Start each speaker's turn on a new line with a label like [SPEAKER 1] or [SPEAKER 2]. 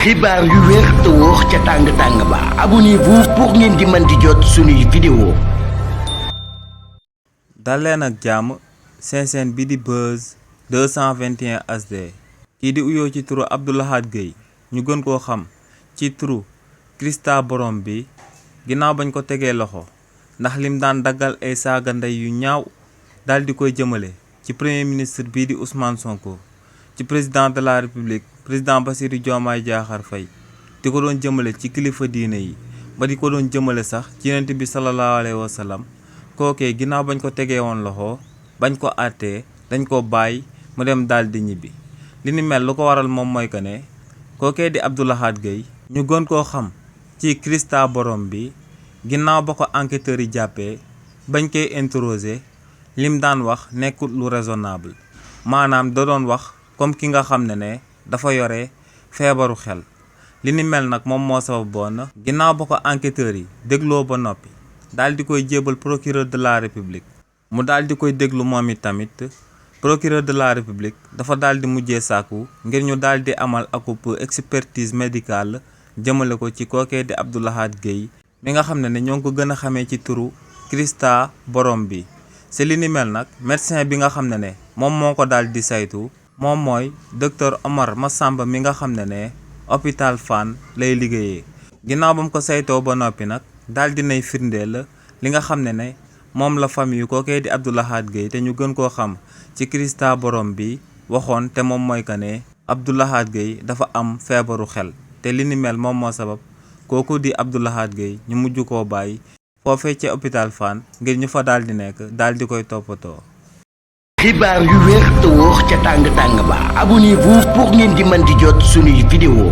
[SPEAKER 1] xibaar yu wér te wóor ca tàng-tàng ba abonnez-vous pour ngeen di mën di jot suñuy vidéo.
[SPEAKER 2] dal leen ak jàmm seen chaîne bi di Buzz 221 HD kii di uyoo ci turu Abdou Lahad Gueye ñu gën koo xam ci turu Christa borom bi ginnaaw bañ ko tegee loxo ndax lim daan daggal ay saaga ndey yu ñaaw daal di koy jëmale ci premier ministre bii di Ousmane Sonko ci président de la République président Bassirou Diomaye Diakhar Faye di ko doon jëmale ci kilifa diine yi ba di ko doon jëmale sax ci yonent bi sallallahu alayhi wa sallam kookee ginnaaw bañ ko tegee woon loxo bañ ko àttee dañ ko bàyyi mu dem daal di ñibbi li ni mel lu ko waral moom mooy que ne kookee di Abdou Lahad Gueye ñu gën koo xam ci Christa borom bi ginnaaw ba ko enquêteurs yi jàppee bañ koy interroger lim daan wax nekkul lu raisonnable maanaam da doon wax comme ki nga xam ne dafa yore feebaru xel li ni mel nag moom moo sababoon ginnaaw ba ko enquêteurs yi dégloo ba noppi daal di koy jébal procureur de la république mu daal di koy déglu moom it tamit procureur de la république dafa daal di mujjee sàkku ngir ñu daal di amal akub expertise médicale jëmale ko ci kookee di Abdou Lahad Gueye mi nga xam ne ñoo ngi ko gën a xamee ci turu Christa borom bi si li ni mel nag médecin bi nga xam ne moom moo ko daal di saytu moom mooy docteur Omar Massamba mi nga xam ne hôpital Fann lay liggéeyee ginnaaw ba mu ko saytoo ba noppi nag daal di nay firndeel li nga xam ne moom la famille kookee di Abdou Lahad Gueye te ñu gën koo xam ci Christa borom bi waxoon te moom mooy que ne Abdou Lahad Gueye dafa am feebaru xel te li ni mel moom moo sabab kooku di Abdou Lahad Gueye ñu mujj koo bàyyi foofee ci hôpital Fann ngir ñu fa daal di nekk daal di koy toppatoo.
[SPEAKER 1] xibaar yu wér te wóor ca tàng-tàng ba abonnez-vous pour ngeen di mën di jot suñuy vidéo.